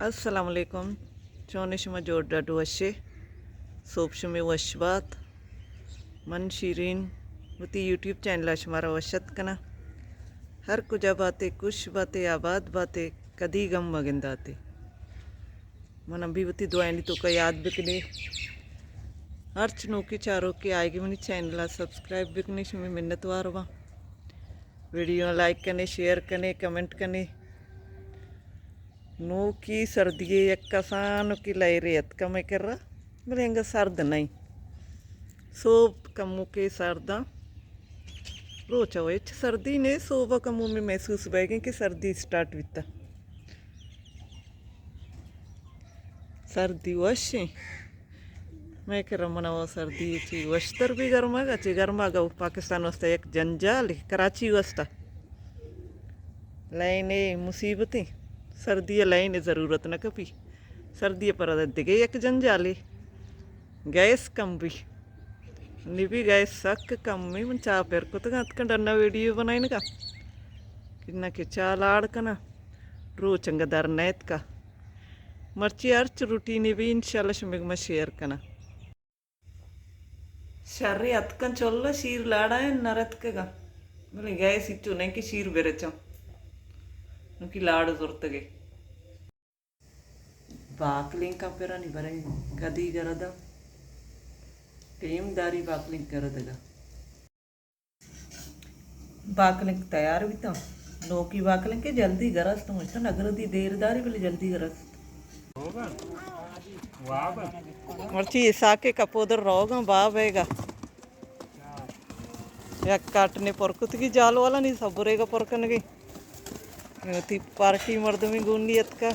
السلام علیکم، چون شما؟ جوڑ ڈڈ وشے؟ سوب شمے وش بات۔ من شیرین وتی یوٹیوب چینل ءَ شمارا وش اتک کناں۔ ہر کجا باتے، خوش باتے، آباد باتے، کدی غم مگنداتے۔ من بھی وتی دعائنی توکا یاد بکنے۔ ہرچ نوکے چاروکے آئیگی منی چینل ءَ سبسکرائب بکنے، شمے منت وار باں۔ ویڈیو لائک کنے، شیئر کنے، کمنٹ کنے۔ نوکی سردی ءِ یک کسانوکی لہرے اتکا مئے کرا، بلے انگا سرد نئیں۔ سوب کموکے سرداں، روچ ءَ ہچ سردی نے، سوب ءَ کمو مئے محسوس بئیگیں کہ سردی سٹارٹ بیتا۔ سردی وشیں۔ مئے کرا من ءَ سردی چی وشتر بی گرماگ ءَ، چی گرماگ ءَ پاکستان واسطہ یک جنجالے، کراچی واسطہ لائن ءِ مصیبتیں۔ سردی ءَ لائن ءِ ضرورت نہ کپی۔ سردی ءَ پر دگہ یک جنجالے، گیس کم بی۔ نی بی گیس سک کم بی، من چاہ پر کتگ اتکاں ڈنا ویڈیو بنائینگا۔ کہ نہ کہ چاہ لاڑ کناں، روچ انگہ در نیتکا۔ مرچی ہرچ روٹینے بی، انشاءاللہ شمئے گوما شیئر کناں۔ شرے اتکاں چلو، شیر لاڑا ایں نہ رتکگا۔ بلے گیس اچو نہ کہ شیر برچاں۔ نوکی لاڑ زرتگے۔ باکلینکاں پرانی بریں کدی گردا۔ ٹیم داری باکلینک گردگا۔ باکلنک تیار بیتاں۔ نوکی باکلنک کہ جلدی گرست، مجتا نگردی دیر داری بلے جلدی گرست۔ مرچی اساکے کپودر روگاں باب ایگا۔ یک کاٹنے پر کتگی جال والا نی سبرے گا پر کنگی۔ وتی پارٹی مردمی گونی اتکا۔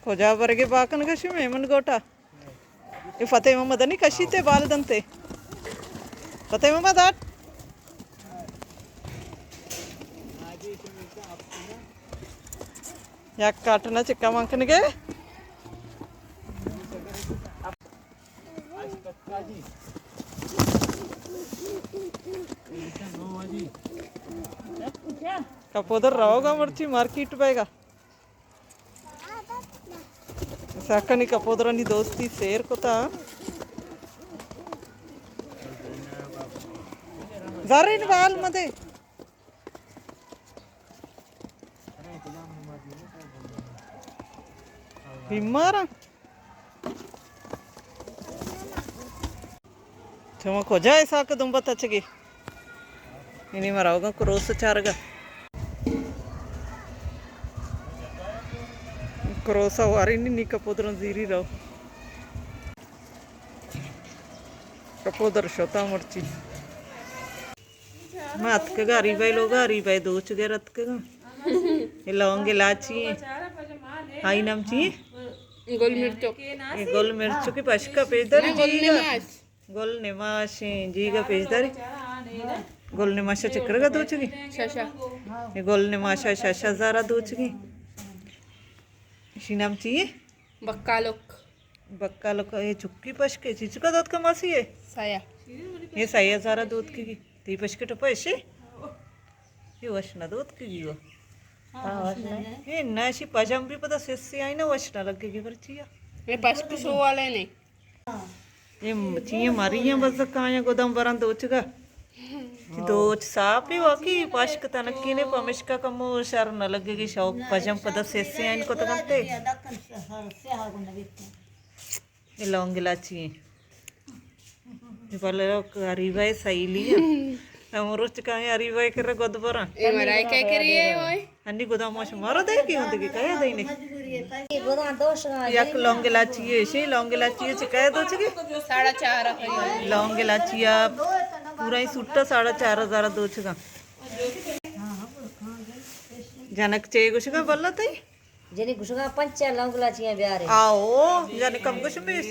کجا برگے باکن گشی میں من گوٹا۔ اے فتح محمد انی کشیتے بال دنتے۔ فتح محمد ہٹ۔ یک کاٹنا چکا مان کنگے۔ کپودر روگا مرچی مارکیٹ بئیگا۔ ساکنی کپودرانی دوستی سیر کتا۔ زرین بال مدے۔ بیمارا۔ شما کجا اساک دنبا تچگی؟ اینی ما روگا کروس چارگا۔ کروس واری نی، نی کپودرن زیری رو۔ کپودر شتا مرچی۔ ما اتکگا اریبای لوگا، اریبای دوچ گر اتکگا۔ اے لونگ الاچی ہیں۔ ہائی نام چی ہیں؟ گل مرچو۔ اے گل مرچو کی پشکا پیدر نہ، گل جیگا۔ نماش۔ گل نماشیں جیگا پیش داری۔ گل نماشا چکرگا دوچگی۔ شاشا۔ اے گل نماشا شاشا زارا دوچگی۔ اشی نام چی ہے؟ بکالک۔ بکالک، اے چکی پشکے، چی چکا دوت کا ماسی ہے؟ سایا۔ یہ سایا زارا دوت کی۔ تی پشکے ٹپا اشی؟ یہ وش نہ دوت کی گی وہ۔ ہاں، وش نہ۔ یہ نہ اشی پجم بھی پتا سسی آئی نہ وش نہ لگے گی پر چیا۔ یہ پشک سو والے نہیں۔ اے چیئے مری ایں، بزگ کایاں گداں براں دوچگا۔ چی دوچ ساپی واقعی پشک تنکینے، پمشکا کمو شر نہ لگگی، شوق پجم پدا سیسے آئین کتگنتے۔ اے لونگ الاچی ایں۔ اے بلے اریبہ ءِ سہیلی ایں۔ ہمروچ کائیں اریبہ ءِ کرا گد براں۔ اے مرائی کئے کری اے وای؟ انی گداں ما شمارا دئے کہ ہوں دگہ کئے دئینے؟ یک لونگ الاچی ایں، شی لونگ الاچی ایں، چکئے دوچگی؟ ساڑھا چار ہزار۔ لونگ الاچی ایں، پورا ہی سوٹا ساڑھا چار ہزار دوچگا۔ جنک چے گوشگا بلا تئی؟ جنی گوشگا پنچ لونگ الاچیاں بیارے۔ آؤ، جنی کم گوش بیش۔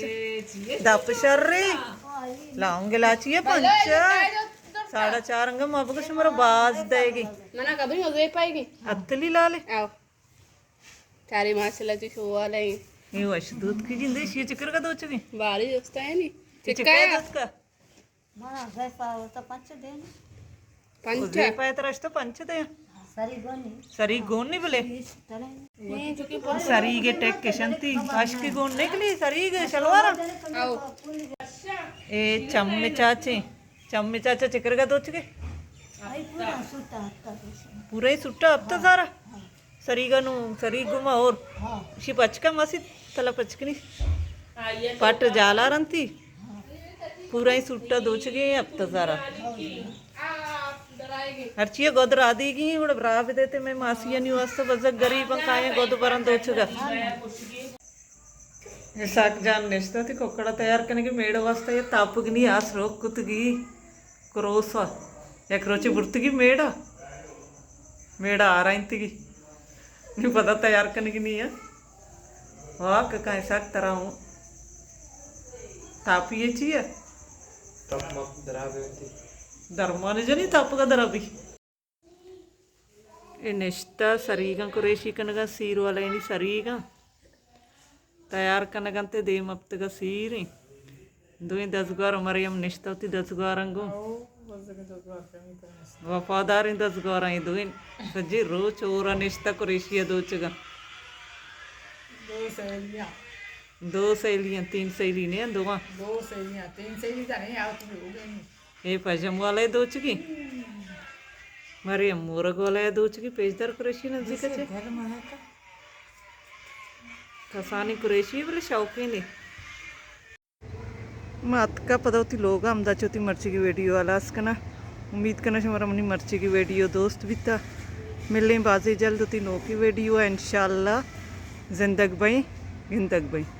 دپ شر ری۔ لونگ الاچی ایں پنچ۔ ساڑھا چار انگا ما بگوش مرا باز دئیگی۔ منا کدو مزے پائیگی۔ اتلی لالے۔ آؤ۔ چارے ماشاءاللہ چی شوالے۔ اے وش دوت کی جندے شی چکر کا دوچگی۔ باری دوستا ہے نی۔ چکا دوت کا۔ منا زیفا ہوتا پنچ دے۔ پنچ؟ زیفا ءِ ترا اشتا پنچ دے۔ سری گونی۔ سری گونی بلے۔ سری گے ٹیک کشنتی۔ اشکی گون نکلی، سری گے شلوارا۔ آؤ۔ اے چمچا چے؟ چمچا چے چکر کا دوچگے؟ پورا ہی سوٹا ہفتہ سارا؟ سریگا نو، سریگ گما اور۔ شی پچکا ماسی تلا پچکنی۔ پٹ جالا رنتی۔ پورا ہی سوٹا دوچگے ہفتہ سارا۔ ہرچی گد را دیگی، گڑا برا بدیتے میں ماسی نی واسطہ بزگ غریب کائیں گد برن دوچگا۔ اسحاق جان نشتہ تی ککڑا تیار کنگی میڑ واسطہ، یہ تاپگنی آس روک کتگی۔ کروسا یک روچے برتگی میڑا، میڑا آرائینتگی۔ نی پدا تیار کنگی نی ہے۔ واہ ککا اسحاق ترا ہوں۔ تاپی یہ چی ہے؟ درمان جنی تاپگا درابی۔ اے نشتہ سریگاں قریشی کنگا، سیر والا اینی سریگاں تیار کنگا تے دیم ہفتگا سیریں۔ دوئیں دزگوار مریم نشتہ وتی دزگواراں گوں۔ وفاداریں دزگواراں اے دوئیں۔ سجے روچ ہورا نشتہ قریشی ءَ دوچگاں۔ دو سہیلیاں۔ دو سہیلیاں، تین سہیلی نے ہیں، دواں۔ دو سہیلیاں، تین سہیلی تو نہیں، آؤ تمہیں ہو گئی نہیں۔ اے پجم والا ءَ دوچگی؟ مریم مورگ والا ءَ دوچگی، پیش دار قریشی نزدیک چے؟ کسانی قریشی بلے شوقین اے۔ ما اتکا پدا وتی لوگا ہمدا چہ وتی مرچیگی ویڈیو ہلاس کناں۔ امید کناں شمارا منی مرچیگی ویڈیو دوست بیتا۔ ملیں بازیں جلد وتی نوکی ویڈیو ءَ انشاءاللہ۔ زندگ بئیں، گندگ بئیں۔